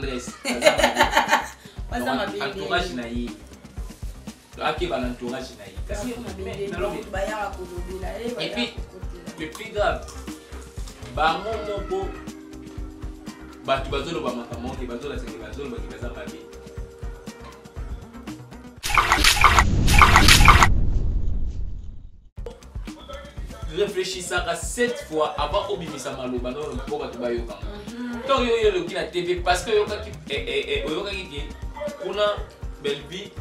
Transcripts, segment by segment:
Tendresse aza mabe. Entourage na ye. Akeba na entourage na ye. Kasi bayaka kolobela ye. Et puis le plus grave bango moko bato bazoloba makambo oke bazolakisaki bazolobaki baza mabe. Réfléchissaka sept fois avant obimisa maloba no mpo bato bayoka. Ntango yo oloki na TV parce que oyokaki oyokaki ke kuna Bellevue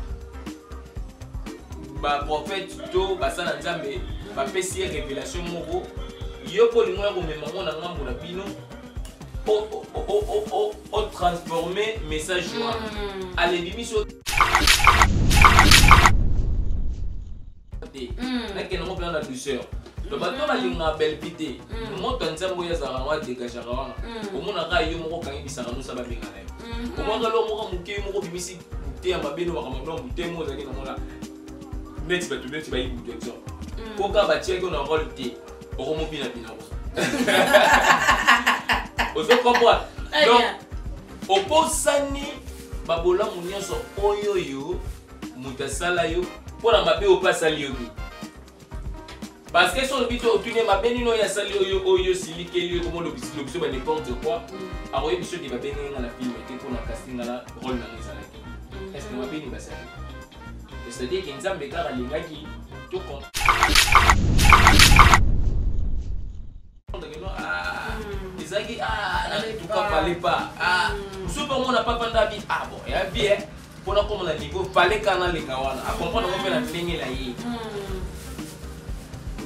baprophète to basala Nzambe bapesi ye révélation moko, yo mpo olingo ya komema ngo na ngambo na bino, otransforme message wana alebimisi te. Nakende ngo mpena na douceur. Donc bato balingaka Bellevue te. Moto ya Nzambe oyo azalaka ngo adegageaka wana, omonaka yo moko okangi bisaka nosa babengana yo, omonaka lo moko moke yo moko obimisi te ya mabe no makambo no motema ozalaki namona neti bato neti bayi butu exemple po kaka batiaki yo na role te, okomobina bina ko ozo comprendre. Donc obosani babolamu nyonso oyo yo moto asala yo mpo na mabe oyo mpe asali yo te, parce que so olobi te otuni mabe nini oyo asali oyo oyo osilikeli yo, komo lobiso ba n'importe quoi, akoyebi soki babengi nga na film te mpo na casting nga na role nango ezalaki. Est ce que mabe nini basali? C'est à dire que Nzambe kaka alingaki to ezalaki tuka fallait pas mosusu mpe omona papa ndabi. Ah bon, ya bien mpona koma na niveau fallait kaka naleka wana, acomprendre ngo mpe na ndenge na ye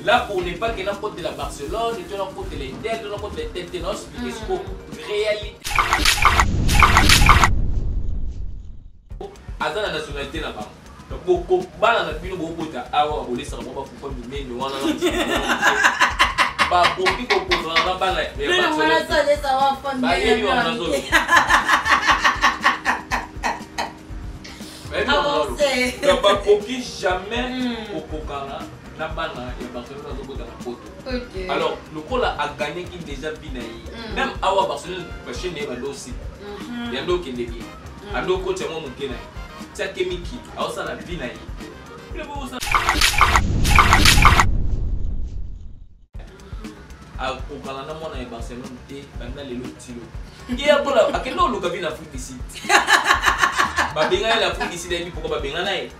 là pour ne pas que nakotela Barcelone to nakotela etel to nakotela etel te. Naoexplike siko réalité. Aza na nationalité na bango. Bana na bino bobota awa, bolesaka bango bafufa minene wana, bakoki kokokana na bana bayebi wana nazolo. Donc bakoki jamais kokokana na bana ya Barcelone azobota na poto. Alors lokola agagnaki déjà vie na ye, même awa Barcelone bachaine ye bandosi yando okende bien, ando okoti yango moke na ye tiake miki aosala vie na ye. Akokana na mwana ya Barcelone te. Banda lelo tilo ye akola akende oluka vie na Afrique du Sud. Babengana na Afrique du Sud, ayebi pourquoi babengana ye.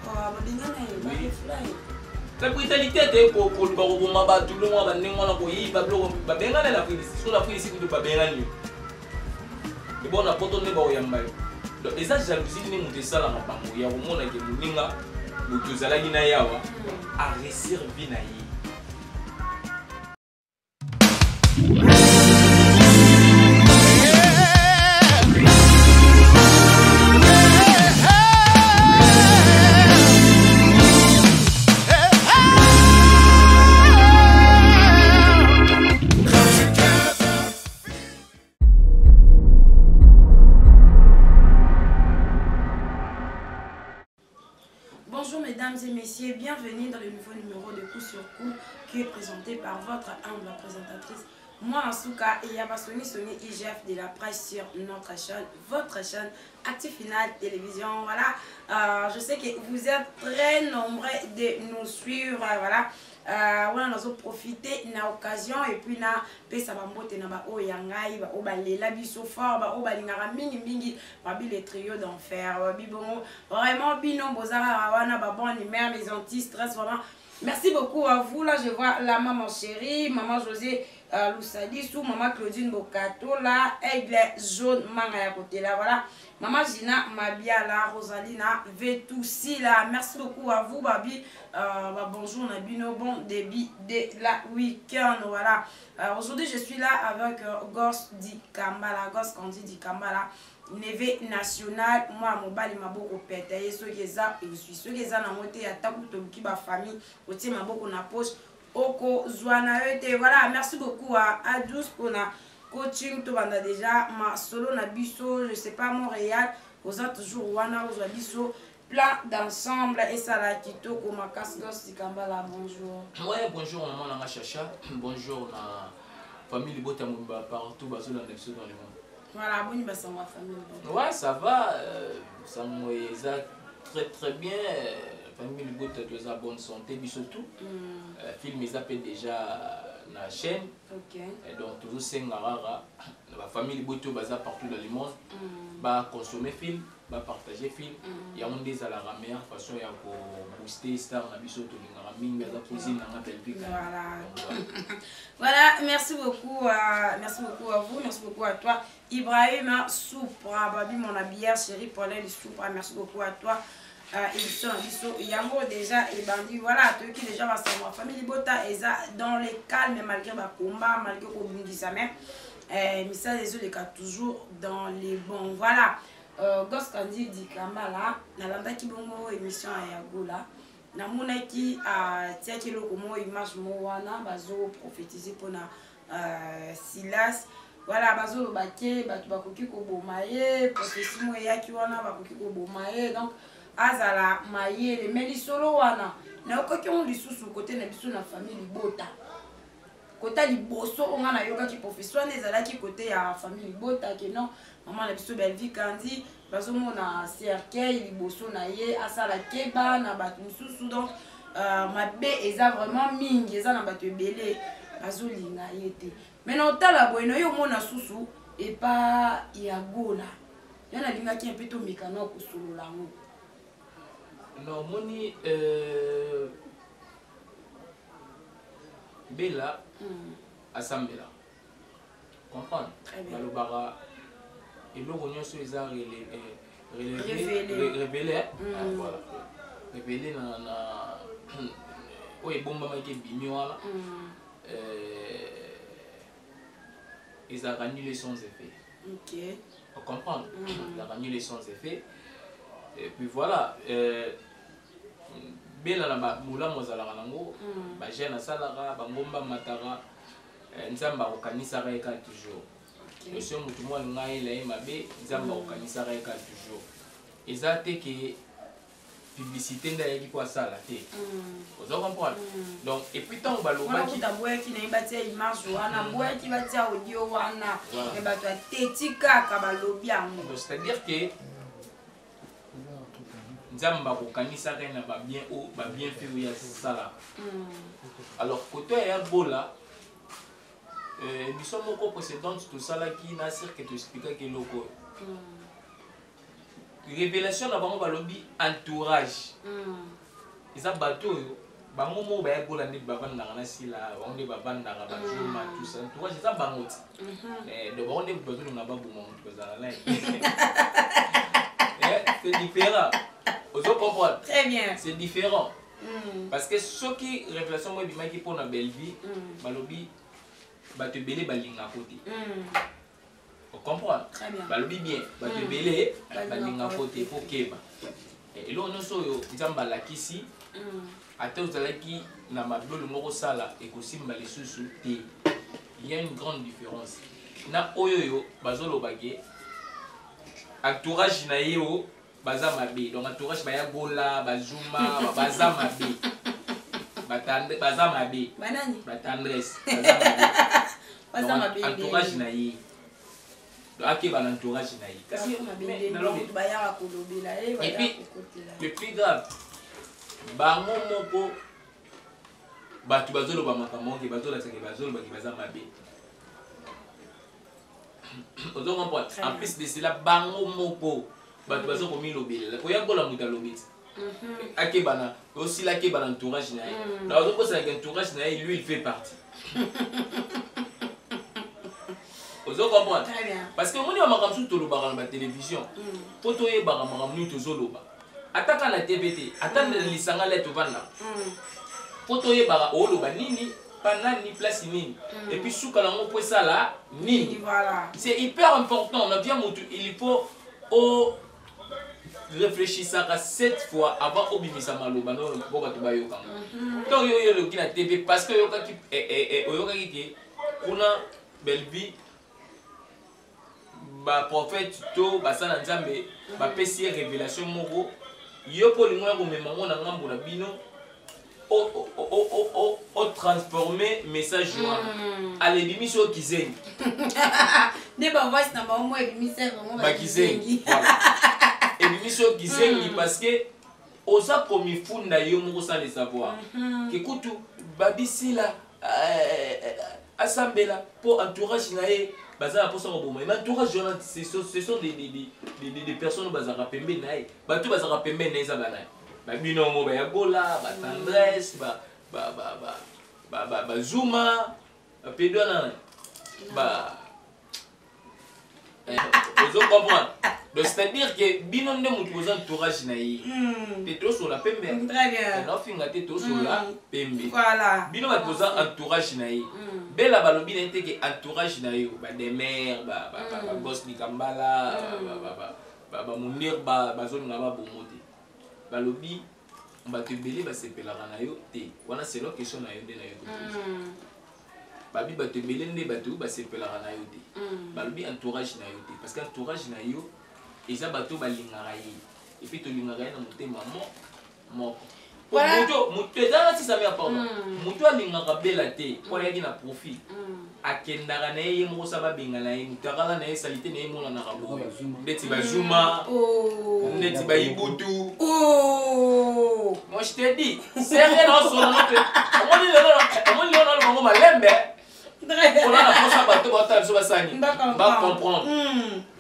La brutalité te, koluka koboma bato longo bandenge wana, koyiba biloko, babengana na Afrique du Sud. So na Afrique du Sud kutu babengani yo ebon na poto nde bakoyamba yo. Donc eza jalousie nde moto esalaka bango ya komona ke moninga moto ozalaki na ye awa aréussir vie na ye. Bonjour mesdames et messieurs, bienvenue dans le nouveau numéro de Coup sur Coup qui est présenté par votre humble présentatrice, moi Asuka et Yabasoni Soni IGF de la presse sur notre chaîne, votre chaîne Actu Final Télévision. Voilà, je sais que vous êtes très nombreux de nous suivre. Voilà, voilà, nous avons profité de l'occasion et puis na pesa bambote na ba oyo ya ngai, ba oyo balela biso fort, ba oyo balingaka mingi mingi babi le trio d'enfer, babi bongo vraiment bino bozalaka wana ba bonne humeur, les anti stress vraiment. Merci beaucoup à vous. Là, je vois la maman chérie, maman José Loussadisu, maman Claudine Bokatola, Aigle Jaune Manga ya côté là. Voilà, maman Gina Mabiala, Rosalina Vetoussi là. Merci beaucoup à vous, Babi. Bah, bonjour Nabino, bon début de la week-end. Voilà. Aujourd'hui, je suis là avec Gos Dikambala, Gos Kandi Dikambala, neveu national. Moi, mobali maboko peta ye soki eza ezwi, soki eza nango te, ata kutu toluki bafamille otie maboko na poche okozwa na yo te. Voilà, merci beaucoup à Adous mpona coaching. Tobanda déjà masolo na biso. Je sais pas, Montréal oza toujours wana, ozwa biso plan d'ensemble esala kitoko makasi. Gos Dikambala, bonjour. Ouais, bonjour maman nanga Chacha, bonjour na famille libota mobimba partout bazolanda biso dans le monde. Voilà, boni basango ya famille. Ouais, ça va. Sango eza très très bien. Famille libota toza bonne santé biso tout. Film eza mpe déjà na chaîne. Et donc tozosenga kaka na bafamille libota oyo baza partout dans le monde baconsommer film, bapartager film. Yango nde ezalaka meilleure façon ya kobooster star na biso tolingaka mingi, aza cousine nanga Belgique. Voilà. Donc, voilà. Voilà, merci beaucoup, merci beaucoup à vous, merci beaucoup à toi, Ibrahim Soupra, Babi mon habilleur, chéri Paulin Soupra, merci beaucoup à toi. Émission na biso yango déjà ebandi. Voilà, toyoki déjà basango famille libota eza dans le calme malgré bakomba, malgré kobungisa, mais misala ezoleka toujours dans les bons. Voilà, Gos Kandi Dikambala, nalandaki bongo émission ya Gola, namonaki atiaki eloko moko, image moko wana bazoprophétise mpona Silas. Voilà, bazoloba ke bato bakoki koboma ye, prophétie moko eyaki wana, bakoki koboma ye, donc azala mayele. Mais lisolo wana nayokoki yango lisusu kote na biso na famille libota. Kota liboso oyo nga nayokaki prophétie wana ezalaki kote ya famille libota, ke non, mama na biso Belvi Kandi bazomona cercueil liboso na ye, asala keba na bato mosusu. Donc mabe eza vraiment mingi, eza na bato ebele bazolinga ye te. Mais na otala boye na yo, omona susu epa ya Gola yo, nalingaki mpe tomeka na kosolola yango. Non, omoni, Bela asambela, comprendre. Très bien. Balobaka eloko nyonso eza Révélé. Révélé, hein? Ah, voilà, révélé na oyo ebombamaki ebimi wana. Ezalaka nul et sans effet. Comprendre. Ezalaka nul et sans effet. Et puis voilà, Bela na bolamu azalaka nango, bajeune asalaka bangomba mataka, Nzambe akokanisaka ye kaka toujours. So motu moko alinga ayela ye mabe, Nzambe akokanisaka ye kaka toujours. Eza te ke publicité nde ayaki po asala te, oza comprendre. Donc et puis ntango balobaki kuta boyaki na ye batia image wana, boyaki batia audio wana. Voilà. Me bato ateti kaka balobi yango. Donc c'est à dire que Nzambe akokanisaka ye na babien oyo, babienfait oyo asalaka. Alors koto ya Gola, émission moko précédente tosalaki na cirque, toexplikaki eloko oyo. Révélation na bango, balobi entourage eza bato oyo bango moko baya Gola nde bavandaka na Sila, bango nde bavandaka bazuma, tout ça. Entourage eza bango ti. Donc bango nde bazolinga baboma moto bazala na ye. C'est différent, ozo comprendre. Très bien. C'est différent parce que soki révélation moko ebimaki mpona Bellevie, balobi bato ebele balingako te. Ocomprendre. Très bien. Balobi bien, bato ebele balingako balingako te te. Po keba. Eloko nyonso oyo Nzambe alakisi, ata ozalaki na mabe olingo kosala, ekosimba lisusu te. Il y a une grande différence na oyo oyo bazoloba ke entourage na ye o baza mabe. Donc entourage baya Gola, bazuma, baza mabe. Baza mabe. Banani? Batendresse baza mabe. Baza Donc, mabe. Entourage na ye. Donc, akeba na entourage na ye kasi. Mabe. Nalobi, bayaka kolobela ye, Et bayaka puis, kokotela. le plus grave, bango moko bato bazoloba makambo oke, bazolakisaka, bazolobaki baza mabe, ozo comprendre. Très En bien. plus de cela, bango moko bato baza komilobelela koya Gola, moto alobi ti akebana osila, akeba na entourage na ye. Donc azokosalaka entourage na ye, lui il fait partie, ozo comprendre. Très bien. Parce que omoni bamakambo mosusu tolobaka na batélévision, mpo toyebaka makambo nini tozoloba, ata kaka na TV te, ata na lisanga le tovandaka, mpo toyebaka oloba nini, pa nani, place nini, et puis suka nango mpo esala nini. Voilà. C'est hyper important na via motu, il faut o réfléchissaka sept fois avant obimisa maloba no mpo bato bayokanga. Ntango yo oyo na TV parce que oyokaki oyokaki ke kuna Bellevie baprophète to basala Nzambe bapesi ye révélation moko, yo mpo olingo ya komema ngo na ngambo na bino, otransforme message wana, alebimisi oyo kizengi. Nde ba voice na bango mo ebimisa bango bakizengi. Ebimisi yo kizengi parce que oza komifunda yo moko sans le savoir. Ke kutu babisila asambela mpo entourage na ye baza na mposa koboma ye. Mais entourage wana, ce sont des personnes oyo bazalaka pembeni na ye. Bato bazalaka pembeni na ye eza bana babino yango, bayagola, batendresse, bazuma, bapedo wana ba ozo comprendre. Donc c'est-à-dire que bino nde motu boza entourage na ye te. Tosola pembe, naofinga te, tosola pembe. Bino bato boza entourage na ye. Bela balobi na ye te ke entourage na yo, bademer, bagos likambala, bamunir, bazolinga babomo te. Balobi bato ebele basepelaka na yo te. Wana selon question na yo nde na yo kopose. Babi bato ebele nde bato basepelaka na yo te. Balobi entourage na yo te, parce que entourage na yo eza bato balingaka ye, et puis tolingaka ye na motema moko. Moto moto eza na sisa mare, pardon, moto alingaka Bela te mpo ayaki na profit, akendaka na ye ye moko sa babenga na ye. Moto akala na ye salite na ye emonanaka boye, ndeti bazuma, ndeti bayibutu. Moi je te dis sérieux, na osolo no te. Omoni lelo, omoni lelo naloba ngo malembe mpona na posa bato baotala biso basani bacomprendre,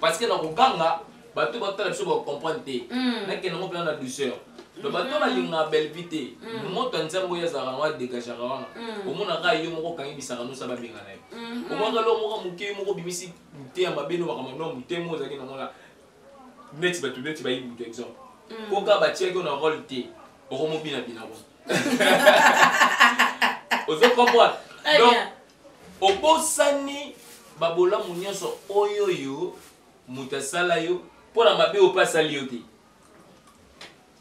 parce que na koganga bato baotala biso bacomprendre te. Nakende ngo mpena na douceur. Donc bato balingaka Bellevie te. Moto ya Nzambe oyo azalaka nango, adegageaka wana. Omonaka yo moko okangi bisaka nosa babenga na ye. Omonaka lo moko moke, yo moko obimisi te ya mabe no makambo no motema ozalaki nango na neti bato neti bayibi moto exemple, mpo kaka batiaki yo na rôle te, okomobinabina kuna. Ozo comprendre? Donc obosani babolamu nyonso oyo oyo moto asala yo mpo na mabe oyo mpe asali yo te,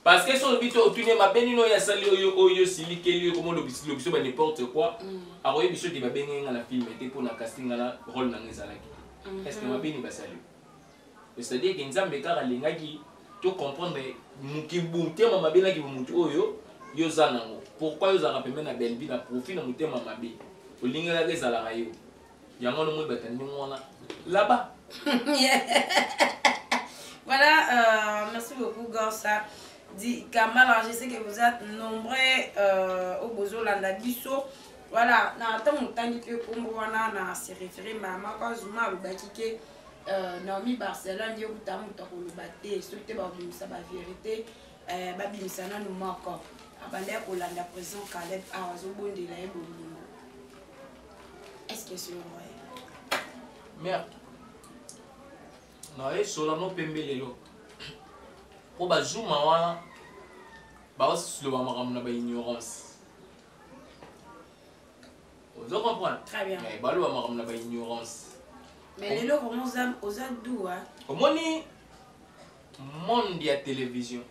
parce que so olobi te, otuni mabe nini oyo asali oyo oyo osilikeli yo, komo lobiso ba n'importe quoi. Akoyebi so te babengaki nga na film te mpo na casting nga na rôle nanga ezalaki te. Est ce que mabe nini basali yo? C'est à dire que Nzambe kaka alingaki to comprendre motema mabe naki motu oyo yo oza nango. Pourquoi yo ozalaka pembeni na Bellevie na profit na motema mabe olingelaka ezalaka yo? Yango wana omoi bato ya ndenge wana là-bas. Voilà, merci beaucoup, Gorsa. Di Kamala, je sais que vous êtes nombreux au Bozolanda biso. Voilà, na ntango otangi mpe nkombo wana na se référé mama Kazuma alobaki ke Naomi Barcelone ye kuta moto akoloba te soki te babimisa bavérité, babimisa nanu moko abandaki kolanda président Caleb awa azobondela ye bolingo. Est ce que c'est vrai? Merde, nayesola no pembe lelo mpo bazuma wana baosloba makambo na baignorance. Ozo comprendre? Très bien. Baloba makambo na baignorance. Mais lelo vraiment oza doux. Omoni monde ya télévision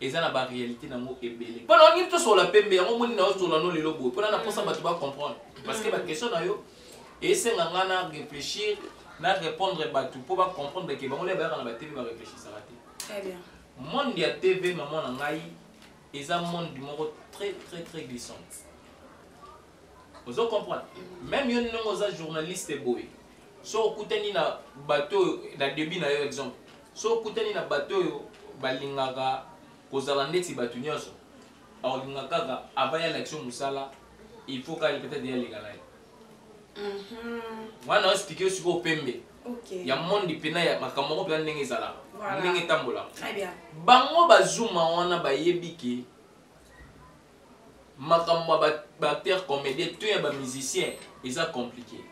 eza na baréalité nango ebele. Mpo na olingi tosola pembe yango, omoni na osola no lelo boye mpona na mposa bato bacomprendre, parce que baquestion na yo esenga nga na réfléchir, na répondre bato mpo bacomprendre ke bango le bayaka na batv baréfléchisaka te. Très bien. Monde ya TV, mama na ngai, eza monde moko très très très glissante. Ozo comprendre? Même yo ndenge oza journaliste boye, so okutani na bato oyo na début na yo, exemple, so okutani na bato oyo balingaka kozala ndeti bato nyonso, akolinga kaka avant ya l'action mosala, il faut kaka peut-être yaleka na ye wana. Oexpliquer yo sikoyo pembe ya monde mpena ya makambo moko mpena ndenge ezalaka, ndenge etambolaka. Très bien. Bango bazuma wana bayebi ke makambo ya baacteur comédien to ya bamusicien eza compliqué.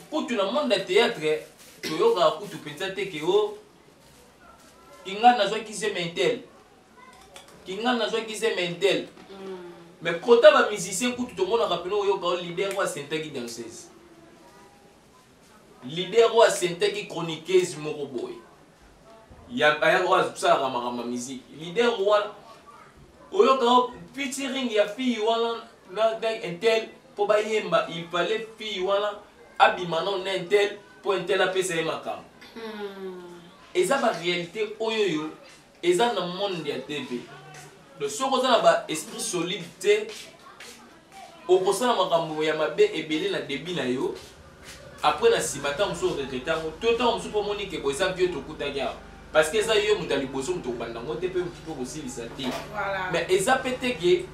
Kutu na monde ya théâtre toyokaka kutu mpenza te ke o kinga nazwaki zeme un tel, kinga nazwaki zeme un tel. Mais kota bamusicien kutu tomonaka mpena oyoka o leader oyo asentaki danseuse, leader oyo asentaki chroniqueuse moko boye ayaka oyo asalaka makambo ya musique, leader wana oyoka o featuring ya fille wana na un tel mpo bayemba, il fallait fille wana abima nano na un tel mpo un tel apesa ye makambo. Eza baréalité oyo oyo eza na monde ya TV. Donc soki oza na baesprit solide te, okosala makambo ya mabe ebele na début na yo. Après na nsima, ntango mosusu oregretter yango, to ntango mosusu mpo omoni ke bo eza vieux tokutaki awa, parce que eza yo moto ya liboso, moto okobanda yango te mpe moto mpe kosilisa te. Mais eza mpe te ke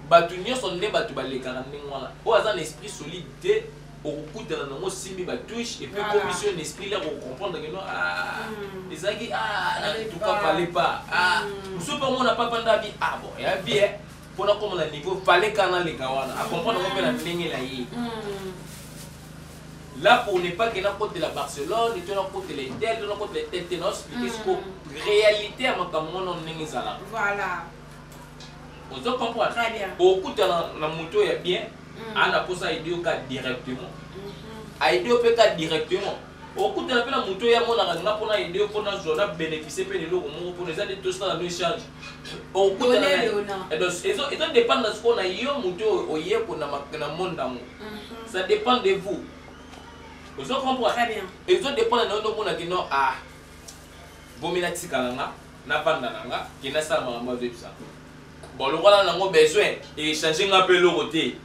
bato nyonso nde bato balekaka ndenge wana. Oyo aza na esprit solide te, okokutana nango, osimbi batouche et puis ekomi yo na esprit lere okocomprendre ke non, ah, ezalaki, ah, en tout cas fallait pas. Ah, mosusu mpe omona papa ndabi, ah bon, ya bien mpona koma na niveau, fallait kaka naleka wana, acomprendre yango mpe na ndenge na ye. Là, pour ne pas ke nakotela Barcelone to nakotela etel to nakotela etel te, naexpliquer siko réalité ya makambo wana ndenge ezalaka. Ozo comprendre? Très bien. Okutana na moto ya bien, ana mposa aider yo ka directement, aider yo mpe ka directement. Okutana mpe na moto oyo amonaka nga mpona aider yo, mpona zwa na bénéficie mpe na eloko moko, mpona eza nde tosala no échange. Okutana na Donner, donnant. Eh, donc, ezo dépendre sikoyo na yo moto oyo oyeko na monde yango. Ça dépend de vous, ozo comprendre? Très bien. Ezo dépendre na yo nde omonaki non, ah, vomi natika na nga, navanda na nga, ke nasala makambo azoyebisa. Bon, lokola nango besoin échange nga mpe eloko te,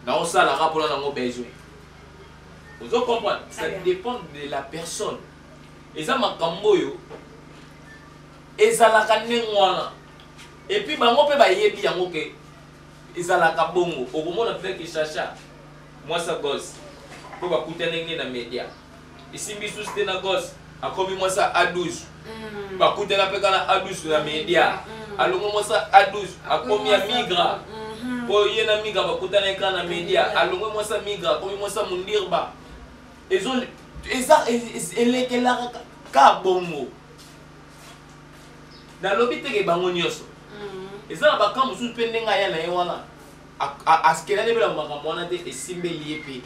naosalaka mpona nango besoin, ozo comprendre? Ça Très bien. dépend de la personne. Eza makambo oyo ezalaka ndenge wana, et puis bango mpe bayebi yango ke ezalaka bongo. Okomona peut ke Chacha mwasa Gos mpo bakutani nde na média, esimbi susu te na Gos, akomi mwasa A12. Bakutana mpe kaka na A12 na média. Alongo mwasa A12, akomi ya Migra, mpo ye na Migra bakutana kaka na média. Alongwe mwasa Migra, akomi mwasa Mundirba. Eza elekelaka ka bongo. Nalobi teke bango nyonso, eza na baka mosusu mpe ndenge aya na ye wana, askelani mpe na makambo wana te, esimbeli ye mpe.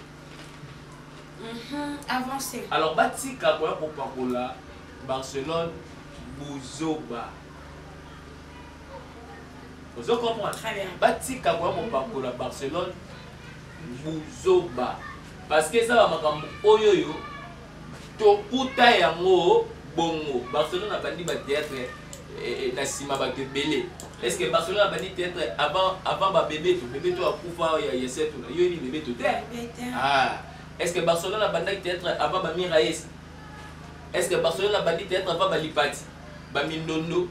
Avancez. Alors batika koya kopakola Barcelone buzoba, ozo comprendre? Très bien. Batika koya kopakola Barcelone buzoba, parce que eza bamakambo oyo oyo tokuta yango bongo. Barcelone abandi bathéâtre na nsima bato ebele. Est ce que Barcelone abandi théâtre avant babebe to bebe to akufa ya setu na yo yebi bebe to te? Bete. Ah, est ce que Barcelone abandaki théâtre avant bamiraes? Est ce que Barcelone abandi théâtre avant balipati, bamindondo,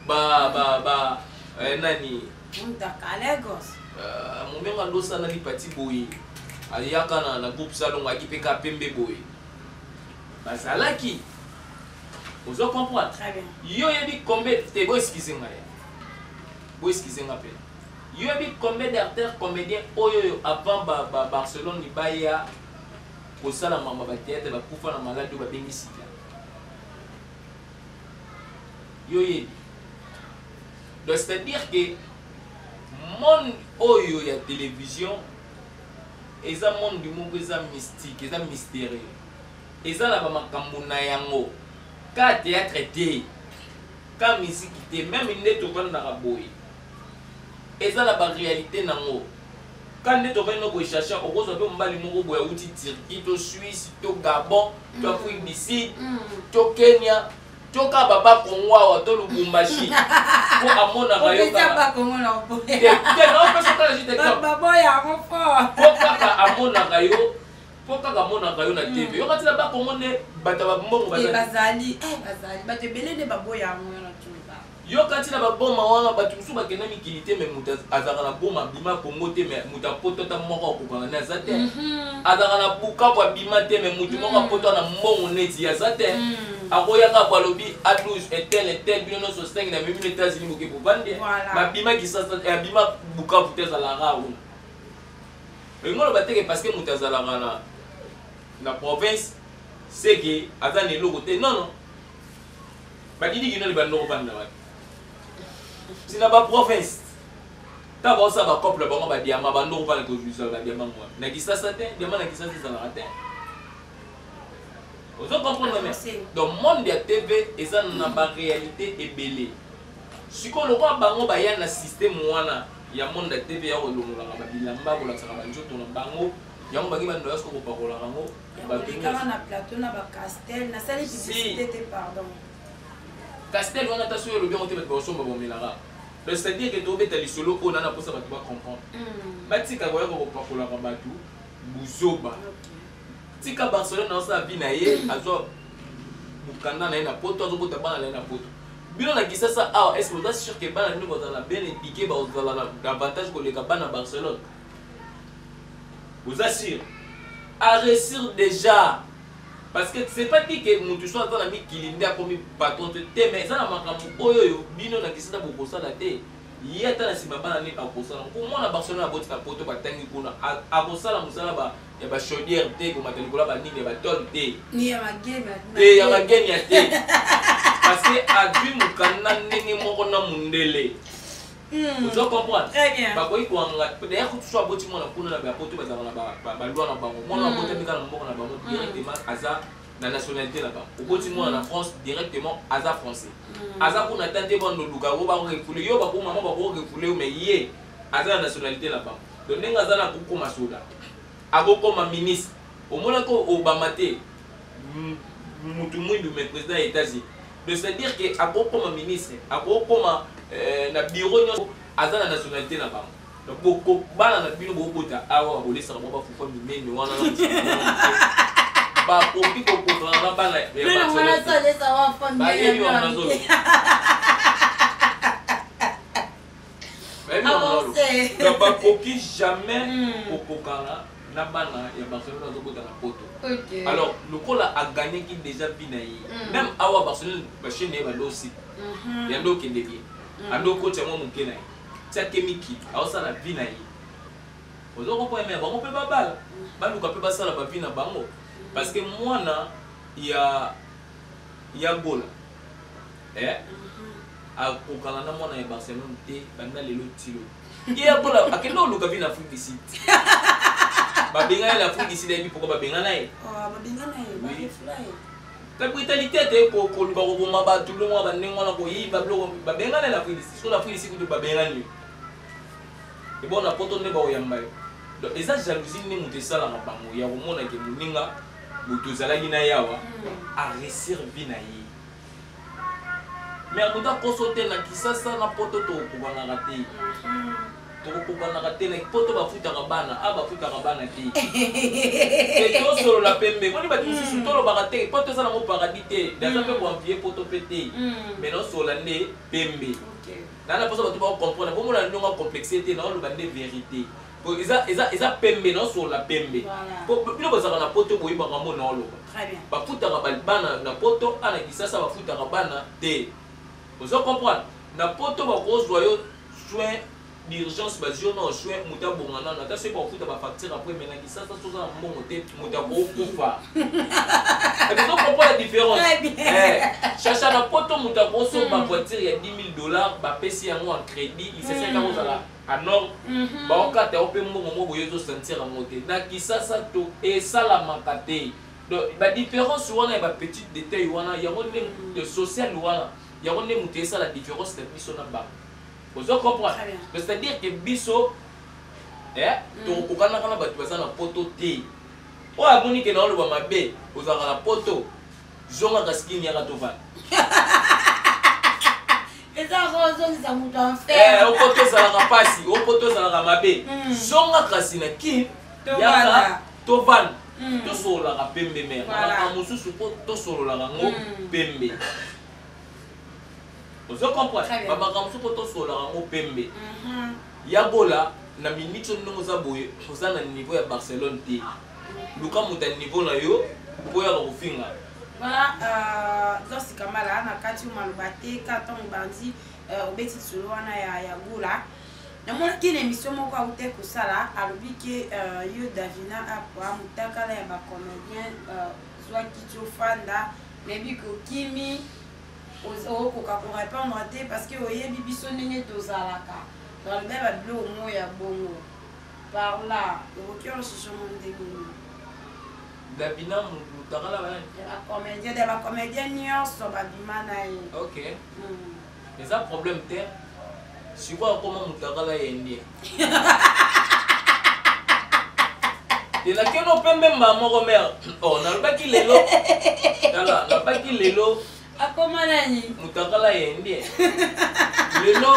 ba ba ba nani? Mutaka Lagos. Momengo andosala lipati boye, ayaka na groupe Salongo, ayaki mpe ka pembe boye, bazalaki, ozo comprendre? Très bien. Yo oyebi combien te, boexcuser ngai, boexcuser nga mpe, yo oyebi combien d'acteurs comédien oyo oyo avant ba Barcelone baya kosala mama bathéâtre bakufa na maladi oyo babengi sida? Yo oyebi? Donc c'est à dire que monde oyo ya télévision eza monde moko eza mystique, eza mystérieux, eza na bamakambo na yango. Ka théâtre te, ka musique te, même nde tovandaka boye, eza na baréalité nango. Ka nde tovandi no boye, Chacha, okozwa mpe mobali moko boye awuti Turquie to Suisse to Gabon to Afrique du Sud to Kenya to ka baba Kongo awa to Lubumbashi, mpo amonaka yo Opesa kaka bakongo na te te, naopesa kaka juste exemple. Baboya yango fort. Mpo kaka amonaka yo, mpo kaka amonaka yo na TV, yo kati na bakongo nde bato ya bambongo Eh, bazali. Bazali, bazali bato ebele nde baboya yango na tuluba. Yo kati na baboma wana, bato mosusu bakenda mikili te, me moto azalaka na boma, abima Kongo te, me moto apoto ata moko akokana ne aza te. Azalaka na Bukavu, abima te, me moto moko apoto na mbongo neti ye aza te. Akoyaka po alobi A12 etel etel, bino nyonso 5 na memi na États-Unis, boke bovandi. Babima Kisasa, abima Bukavu te, azalaka kuna. Olingi oloba teke parce que moto azalaka na province seke aza na eloko te? Non, non. Badidi kino libanda kovanda wapi? Ntina baprovince, ntango baosala bacouple bango, badiama bando kovanda, kozwisa badiama ngo wapi? Na Kisasa te, diama na Kisasa ezalaka te, ozo comprendre? Mais Avancez. Donc monde ya TV eza na baréalité ebele. Sikoyo lokola bango baya na système wana ya monde ya TV ya kolongolaka babilamba, kolakisaka banzoto na bango, yango bangi bando ya siko kopakolaka yango bato Olekaka nyonso. Na plateau na bacastel, nasali Si. publicité te, pardon. Castel wana, ata soki olobi yango te, bato bakosomba, bomelaka. Donc c'est à dire que tobeta lisolo oyo nana mposa bato bacomprendre. Batika koyaka kopakolaka bato buzoba. Tika Barcelone aosala vie na ye, azwa mokanda na ye na poto, azobota bana na ye na poto. Bino na Kisasa awa, est ce que boza sûr que bana bino bazala na bien éduqué, bazala na avantage koleka bana Barcelone? Boza sûr? A réussir déjà, parce que c'est pas dit que mutu so aza na mikili nde akomi patron te te, mais eza na makambo oyo oyo bino na Kisasa bokosala te. Ye ata na nsima bana nde bakosala. Mpo mwana Barcelone aboti na poto, batangi kuna, akosala mosala ba ya ba chaudière te, komata likolo ya banini ya batole te, te ya magenia te, parce que azwi mokanda ndenge moko na mundele. Ozo comprendre? Bakoki koanga. D'ailleurs kutu so aboti mwana kuna na bapoto, bazalaka na baloi na bango. Mwana abotami kaka na mboka na bango, directement aza na nationalité na bango. Oboti mwana na France, directement aza français. Aza kuna ta te bandoluka o bakorefouler yo, bakomama bakorefouler yo, mais ye aza na nationalité na bango. Donc ndenge aza na akokoma soda, akokoma ministre. Omonaki Obama te, mutu mwindu mais président ya États-Unis? Donc c'est à dire que akokoma ministre, akokoma na bureau nyonso, aza na nationalité na bango. Donc bana na bino bobota awa, babolesaka bango bafufa minene wana, bakoki kokokana na bana ya bayebi wana nazolo. Donc bakoki jamais kokokana na bana ya Barcelone azobota na poto. Alors lokola agagnaki déjà vie na ye, même awa Barcelone bachaîne na ye balosi yando okende bien, ando okotya mwa moke na ye, tiake mikili, aosala vie na ye. Ozo comprendre? Mais bango mpe babala, baluka mpe basala bavie na bango, parce que mwana ya Gola akokana na mwana ya Barcelone te. Banda lelo tilo ye ya Gola akende oluka vie na Afrique du Sud, babengana ye na Afrique du Sud. Ayebi pourquoi babengana ye? Ta brutalité te, koluka koboma bato, biloko wana, bandenge wana, koyiba biloko. Babengana ye na Afrique du Sud. So na Afrique du Sud kutu babengani yo, ebon na poto nde bakoyamba yo. Donc eza jalousie nde moto esalaka bango ya komona ke moninga moto ozalaki na ye awa aréussir vie na ye. Mais moto akoso te. Na Kisasa na poto tokokokanaka te, tokokokanaka te. Na poto bafutaka bana, a bafutaka bana te. Te, tosolola pembe. Moni bato mosusu tolobaka te poto eza nango paradis te. Naza mpe koenvier poto mpe te, mais nasolola nde pembe. Naa na mposa bato bakocomprendre, bomona ndongo complexe te. Naoloba nde vérité. Eza pembe, naosolola pembe. Po bino bozalaka na poto, boyebaka mbo naoloba. Bafutaka bana na poto, a na Kisasa bafutaka bana te. Ozo comprendre? Na poto bakozwa yo soin d'urgence, bazwi yo na soin, moto abonga nano, ata soki bakofuta bafacture après. Mais na Kisasa, soza na mbongo te, moto akokufa. Ozo comprendre la différence? Chacha, na poto moto akosomba voiture ya 10 000 $, bapesi yango en crédit. Lisese kozala anor, baokata yo mpe mbongo moko boye, ozosentir yango te. Na Kisasa to esalamaka te. Donc badifférence wana ya bapetit détail wana, yango nde social wana, yango nde moto esala différence na biso na bango. Ozo comprendre? Donc c'est à dire que biso tokokokanaka na bato baza na poto te. Oyo amoni ke na oloba mabe, ozalaka na poto, zongaka skini, yaka tovanda. Eza kozongisa moto enfer. Opoto ezalaka mpasi, opoto ezalaka mabe. Zonga kasi na Kini, yaka tovanda, tosololaka pembe. Mere, makambo mosusu mpo tosololaka yango pembe. Ozo comprendre? Bamakambo mosusu mpo tosololaka yango pembe. Ya Gola, na minute oyo ndenge oza boye, oza na niveau ya Barcelone te. Luka moto ya niveau na yo mpo oyaka kofinga. Voilà, Zosi Kambala, na kati oyo maloba te. Ka ntango bandi obeti lisolo wana ya Gola, namonaki na émission moko aute kosala, alobi ke yo Davina apwa motakala ya bacomédien, zwaki ti ofanda, nayebi kokimi, okoka korépondre te parce que oyebi biso ndenge tozalaka. Balobi babiloko moko ya bongo par là, okoki orecherche mo ndenge nini? Davina mutakala banani? Bacomédien, de bacomédien nyonso babima na ye. Ok, eza problème te. Sikoyo akoma mutakala ya indien. Elakeno pembe mbaa moko. Mare, oh, nalobaki lelo, tala, nalobaki lelo. Akoma nani? Mutakala ya indien. Lelo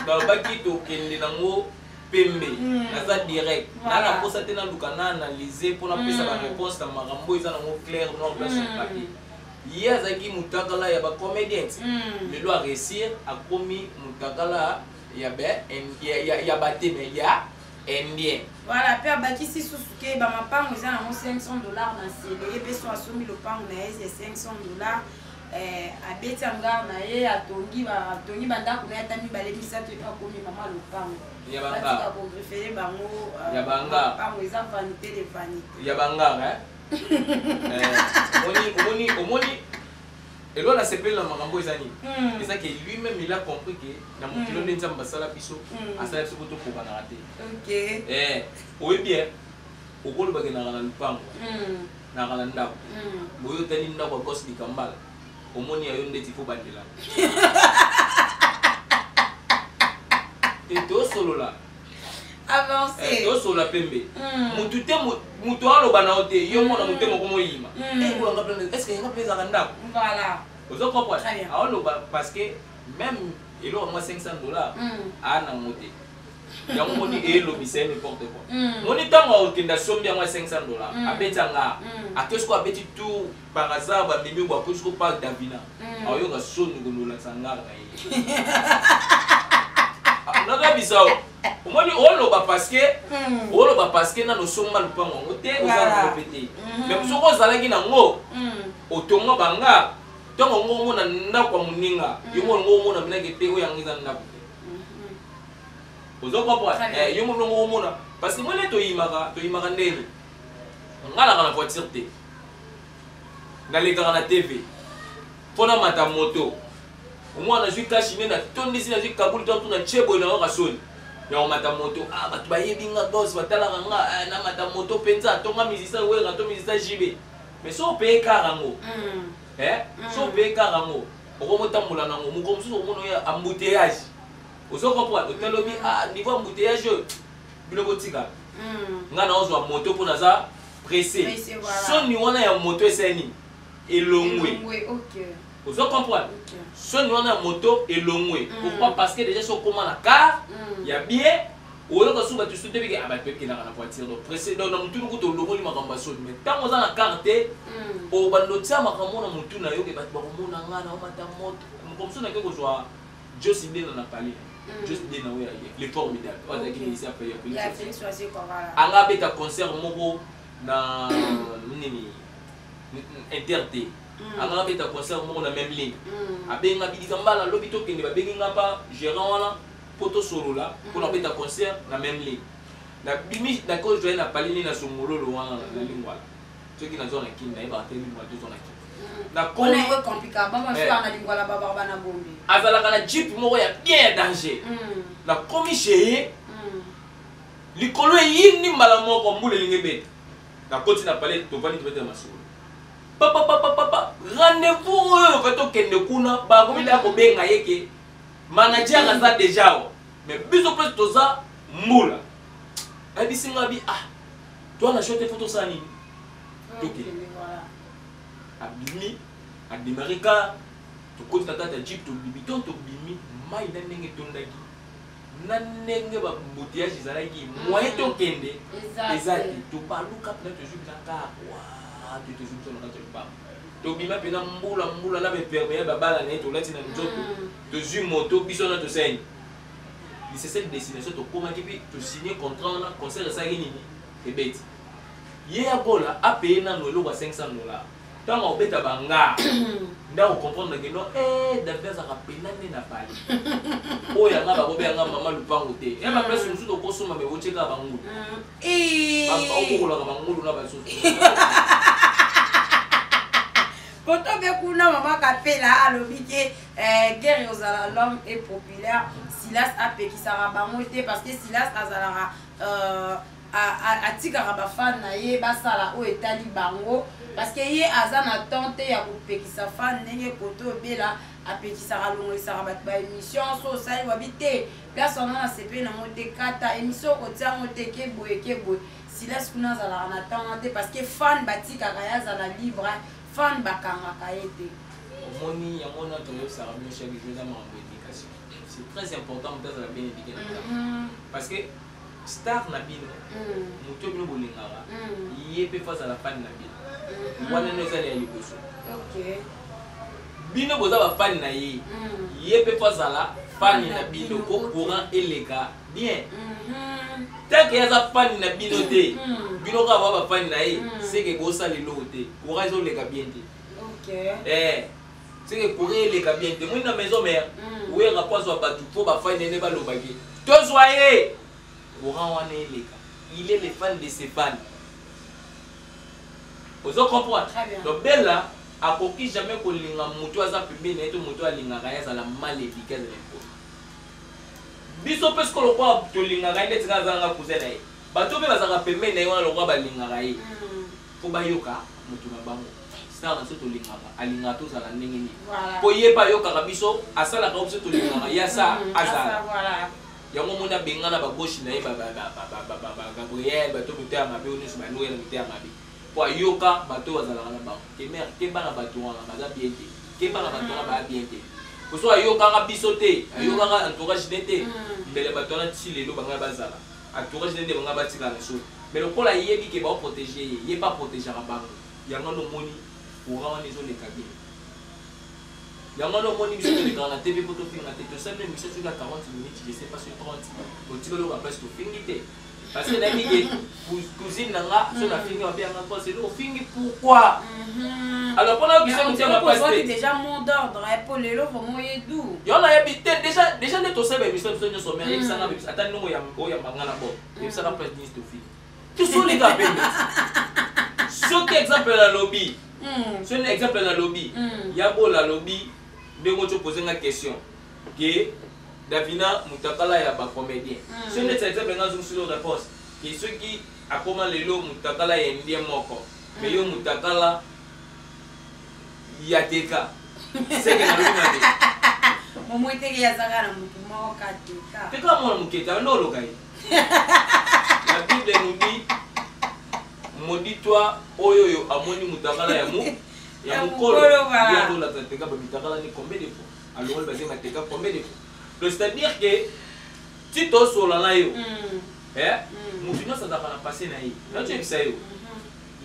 nalobaki tokende nango. Pembe, naza direct. Na na posa te naluka na analyser mpo napesa ba réponse na makambo eza nango clair, noir blanc sur papier. Ye azalaki mutakala ya bacomédien, lelo aréussir, akomi mutakala ya ba ya bate me ya indien. Voilà, mpe abakisi susu ke bamapango eza nango 500 $ na nsele. Ye mpe so asombi lopango na ye ya 500 $, abeti hangar na ye, atongi bandako na ye ata mibale, misato, epe akomi mama lopango. Ya banga. Batika kogriffer bango. Ya banga. Mapango eza vanité de vanité. Ya bangara. Omoni, omoni elo nasepeli na makambo eza nini? Eza ke lui-même, il a compris ke na mokilo nde Nzambe asala biso, asala biso po tokokanaka te. Oyebi, okolobake naka na lupango, naka na ndako boye, otali ndako ya Gos Dikambala, omoni ya yo ndeti fo bandela te. Tosolola. Avancé. Tosolola pembe. Mutu te, mutu aloba na yo te, yo mona motema okomoyima. Est ce que yanga mpe ezalaka ndako? Voilà. Ozo comprendre? Très bien. Aoloba parce que même eloko mwa 500 $ aa nango te. Yango moni elobisa ye n'importe quoi. Moni ntango akokende asombi yango ya 500 $, abeti yanga, ake siko abeti tour, par hasard bamemi bo akoki siko park Davina, aoyoka soni kololakisa ngara na ye. Nakabisa o omoni oloba parce que oloba parce que nano osomba lupango yango te, oza nango mpe te. Mais soki ozalaki nango, otonga banga, ntango yango omona ndako ya moninga, yo mona ngo omona minaki te, oyo yango eza ndako te. Ozo comprendre? Yo mona ngo omona parce que moni toyimaka, toyimaka ndeni. Nga naka na voiture te, nalekaka na TV mpo namata moto. Omwana nazwi kashine, natondisi, nazwi kabuli to tuna tie boye, nayoka soni ya komata moto. Ah, bato bayebi nga Gos, batalaka nga, ah, namata moto mpenza tonga musicien Wera to musicien JB. Mais so opeye kar yango, so opeye kar yango, okomotambola nango. Mokolo mosusu okomona oyo embouteillage, ozo comprendre? Otalobi, ah, niveau embouteillage oyo, bino botika nga na ozwa moto mpo naza pressé. Pressé, voilà. Soni wana ya moto esali nini? Elongwe. Elongwe, ok. Ozo comprendre? Ok. Soni wana ya moto elongwe. Pourquoi? Parce que déjà so okóma na car ya bien, oyoka su bato su te bike, ah, bato ekendaka na voiture, donc pressé, donc na motunu kuta olongoli makambo ya soni. Mais ntango oza na car te, obanda otia makambo na motu na yo ke bato bakomona nga na omata moto. Moko mosusu nake kozwa Jos Dena na palais. Jos Dena oyo le formidable oyo azalaki ministère ya Ya Félix Wazekwa, voilà. Anga abeta concert moko na nini, inter te. Anga abeta concert moko na même ligne. Abenga bidika mbala, alobi tokende. Babengi nga pa gérant wana mpo tosolola mpona kobeta concert na même ligne. Nabimi, nakozwa ye na palais nini na Songololo wana na Lingwala. Soki nazwa na Kini, nayebaka te Lingwala tozwa na Kini. Wana yango ecompliquer bango mosusu na Lingwala, babaka bana Gombe. Azalaka na jeep moko ya bien, ya danger. Nakomi chez ye, likolo eyindi mbala moko, mbula elingi ebeta. Nakoti na palais, tovandi, tobetela masolo. Papapapapa, rendez-vous oyo fa tokende kuna, bakomi daya kobenga ye ke manager aza déjà awa. Mais biso place toza, mbula. Ayebisi nga bi, ah, toa na show te, fo tosala nini? Tokende. Voilà. Abimi, adémarrer car, tokoti na kati ya jeep, tobimi. To tobimi, mai na ndenge etondaki, na ndenge baembouteillage ezalaki, moyen tokende eza te. Tobaluka mpena, tozwi mpena car wa, tozwi biso na kati ya lopango, tobima mpena mbula mbula na baimperméable, babala na ye tolati na nzoto. Tozwi moto, biso wana tosali lisese destination. Tokomaki mpe tosigne contrat wana. Concert esalaki nini? Ebeti. Ye ya kola apeye nano eloko ya 500 $. Ntango akobeta banga nde akocomprendre ke non, David azalaka pena nde na pale oyo yanga bakobeyanga mama lupango te. Ya baplace mosusu tokosomba, me otie kaka bangulu, okokolaka bangulu na basusu. Poto mpe kuna, mama Kapela alobi ke guerre ozala, l'homme est populaire. Silas apekisaka bango te parce que Silas azalaka atikaka bafan na ye basala oyo etali bango, parce que ye aza na temps te ya kopekisa fan. Ndenge kote obela apekisaka, alongolisaka bato baémission. So osali wabi te, place wana nasepeli nango te, kata émission, okotia yango te, ke boye, ke boye. Silas kuna azalaka na temps wana te parce que fan batikaka ye azala libre, fan bakangaka ye te. Omoni yango wana, toyebisaka bino chaque jour, eza makambo éducation. C'est très important moto azala bien éduqué na ndako parce que Star na bino, moto bino bolingaka, ye mpe faut azala fan na bino. Wana no ezali ya liboso. Bino boza bafani na ye, ye mpe faut azala fan na bino po courant eleka bien. Tant que ye aza fan na bino te, bino kaka ba bafani na ye, seke bosala eloko te, courant ezoleka bien te. Seke courant eleka bien te. Moni na Maison Mère, Wera po azwa bato mpo bafani nene balobaki tozwa ye, courant wana eleka. Il est le fan de ses fans, ozo comprendre? Donc Bella akoki jamais kolinga moto aza pembeni na ye to moto alingaka ye azala mal éduqué, azala impoli. Biso mpe sikoyo lokola tolingaka ye, ndeti nga azalanga cousin na ye, bato mpe bazalaka pembeni na ye wana, lokola balingaka ye, mpo bayoka moto na bango, star na biso tolingaka, alingaka tozala ndenge nini, mpo ye mpe ayokaka biso, asalaka biso tolingaka ye asa azala. Yango omoni abengana bagauche na ye, Bagabriel, bato mitema mabe oyo nyonso baloya na mitema mabe, mpo ayoka bato oyo bazalaka na bango ke mare keba na bato wana, baza bien te, keba na bato wana, baya bien te. Poso ayokaka biso te, ayokaka entourage ne te, mbele bato wana ti lelo bangai bazala entourage ne nde bangai batikala na soni. Mais lokola ayebi ke baoprotege ye, ye mpe aprotegeaka bango. Yango wana omoni courant wana ezoleka bien. Yango wana omoni biso tolekaka na TV mpo tofinga te. Tosali émission soki ya 40 minutes, je sais pas, soki 30, otikali oyoka place tofingi te, parce que nayebi ke cousine na nga so nafingi, babeyanga quoi, c'est ofingi pourquoi? Alors mpona yokisa motema pasi te, déjà mot d'ordre po lelo vraiment ye du. Yo nayebi te, déjà nde tosala baémission biso nyonso, mais ayebisanga ata ndongo oyambanga na bo yebisanga place nini tofingi. Tosoleka pembe. Soki exemple nalobi, soki exemple nalobi ya Bola, alobi ndenge oti opose nga question ke Davina mutakala ya bacomédien, soki neti exemple nga azongisilo réponse ke soki akoma lelo mutakala ya indien moko, mais yo mutakala ya teka, seke nalobi mabe. Momo eteke azaka na motu moko ka teka. Teka mwana moke te, ando oloka ye. La Bible nous dit: maudit-toi oyo oyo amoni mutakala ya mu ya mokolo. Ye azolata teka bamitakala ni combien de fois, alongoli bazenga teka combien de fois. Donc c'est à dire que ti tosola na yo, motu nyonso azalaka na passé na ye. Nazoyebisa yo,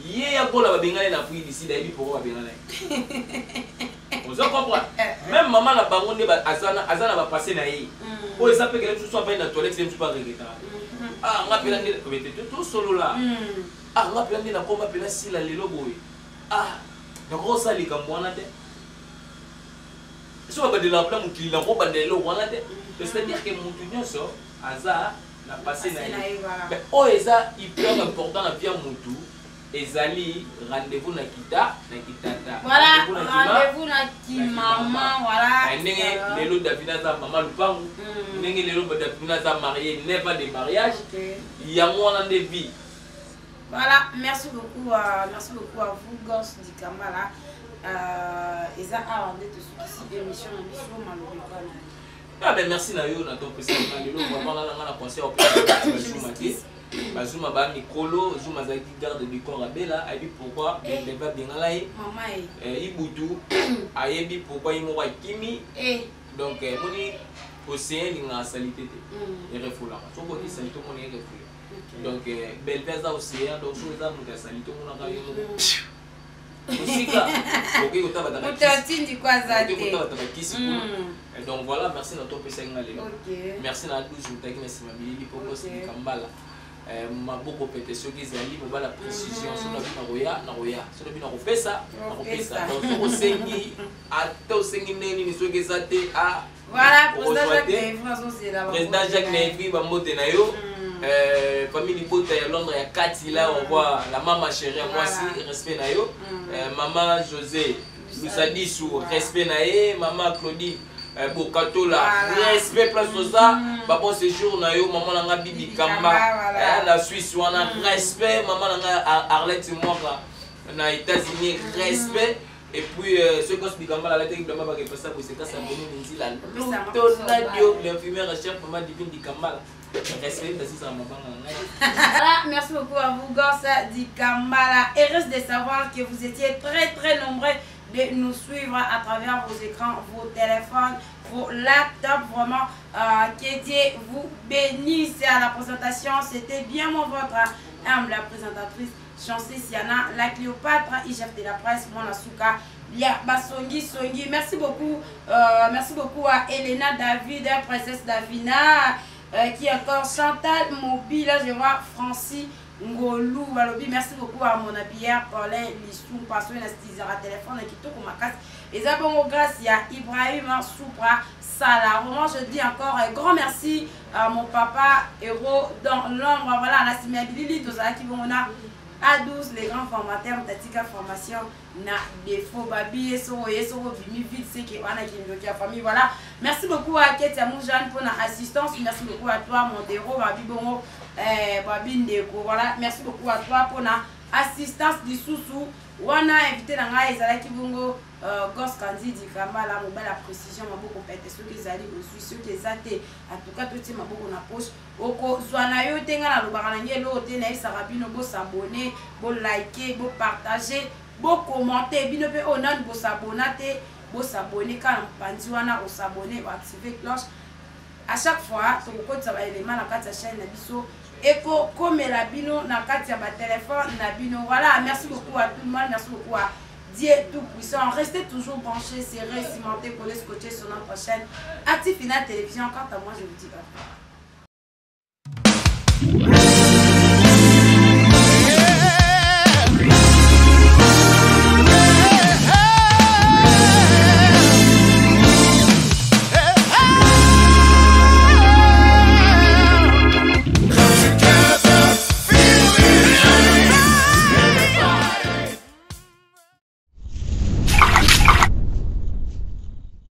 ye ya Gola babengani na Afrique du Sud, ayebi pourquoi babengana ye, ozo comprendre? Même mama na bango nde aza na bapassé na ye oyo eza pekele. Mosusu avandi na toilette, ye mosusu aregretaka: ah, nga mpena nde tosolola, ah, nga mpena nde nakoma mpena sila lelo boye, ah, nakokosala likambo wana te, so babandelaka mpena mokili, nakobandela eloko wana te. C'est-à-dire que motu nyonso aza na passé na ye. Mais oyo eza hyper important na vie ya motu ezali rendez-vous na kita na kitata. Voilà, rendez-vous na kimama, voilà. Ndenge lelo David aza mama lupangu, ndenge lelo David aza marié, 9 ans de mariage, yango wana nde vie. Voilà, merci beaucoup, merci beaucoup à vous, Gosse Dikambala. Eza awa nde tosukisi émission na biso malobi mpana. Ah ben, merci na yo na topesa nga lelo. Vraiment nga na nga na conseil opesa Bazuma te. Bazuma ba mikolo, Zuma azalaki garde du corps abela, ayebi pourquoi bembe babengala ye. Mama ye. Ibutu ayebi pourquoi ye moko akimi. Donc moni océan elingaka salite te, erefoulaka. Soki oti salite, omoni erefoule. Donc Belve aza océan, donc soki eza moto ya salite, omonaka ye moko mosika, okoki kotabataka atindi ko aza te. Kotabataka kisi kuna. Donc voilà, merci na topesaki nga lelo. Merci na 12 motaki na nsima bilili po bosilika mbala maboko pete. Soki ezali mobala précision, soki nabi nakoya, nakoya, soki nabi nakopesa, nakopesa. Donc soki osengi, ata osengi ndenge nini, soki eza te. Voilà, président Jacques Naivri azozela. Président Jacques Naivri, bambote na yo. Famille libota ya Londres ya kati là, on voit la mama chérie ya mwasi, respect na yo. Mama José Lusadisu, respect na ye. Mama Claudine Bokatola, respect place oza, babon séjour na yo. Mama na nga Bibi Kamba na Suisse wana, respect. Mama na nga Arlette Mwaka na États-Unis, respect. Et puis soki nyonso Bikambala alataki bilamba bakepasa bosekasa boni nzila lutonadio, l'infirmière chef mama Divine Dikambala, respect basisaka mabanga na ngai. Voilà, merci beaucoup à vous, Gorsa Dikambala. Heureuse de savoir que vous étiez très très nombreux. de nous suivre à travers vos écrans, vos téléphones, vos laptops. Vraiment, euh, que Dieu vous bénisse. À la présentation, c'était bien moi, votre humble présentatrice, Chancé Siana, la Cléopâtre, IGF de la presse, moi, Souka. Ya Basongi Songi. Merci beaucoup. Euh, merci beaucoup à Elena David, princesse Davina, euh, qui est encore Chantal Mobile, je vois Francis Ngolu balobi merci beaucoup à mon habilleur Paulin Lissou Paso na stizara téléphone kitoko makasi eza bongo grâce ya Ibrahim Soupra Sala vraiment je dis encore un grand merci à mon papa héros dans l'ombre voilà na sima ya bilili tozalaki bongo na A12 les grands formateurs mtatika formation na défaut babi ye soko ye soko obimi vide seke wana kindoki ya famille voilà merci beaucoup à Ketia Moujane pour na assistance merci beaucoup à toi Montero babi bongo eh, babi ndeko voilà merci beaucoup à toi pour na assistance lisusu wana invité na ngai ezalaki bongo euh, Gos Kandidi Kambala mobali ya précision maboko pete soki ezali ozwi soki eza te en tout cas totie maboko na poche okozwa na yo te ngai nalobaka na ngai eloko te nayebisaka bino bosabone bolike bopartage bocommente bino mpe oyo nanu bosabona te bosabone kaka na mopanzi wana osabone oactive cloche à chaque fois tokokotisa baelema na kati ya chaîne na biso ekokomela bino na kati ya batelefone na bino voilà merci beaucoup à tout le monde merci beaucoup à Dieu tout-puissant. Restez toujours branchés, serrés, cimentés, collés, scotchés sur notre chaîne Active Final Télévision. Quant à moi, je vous dis au revoir.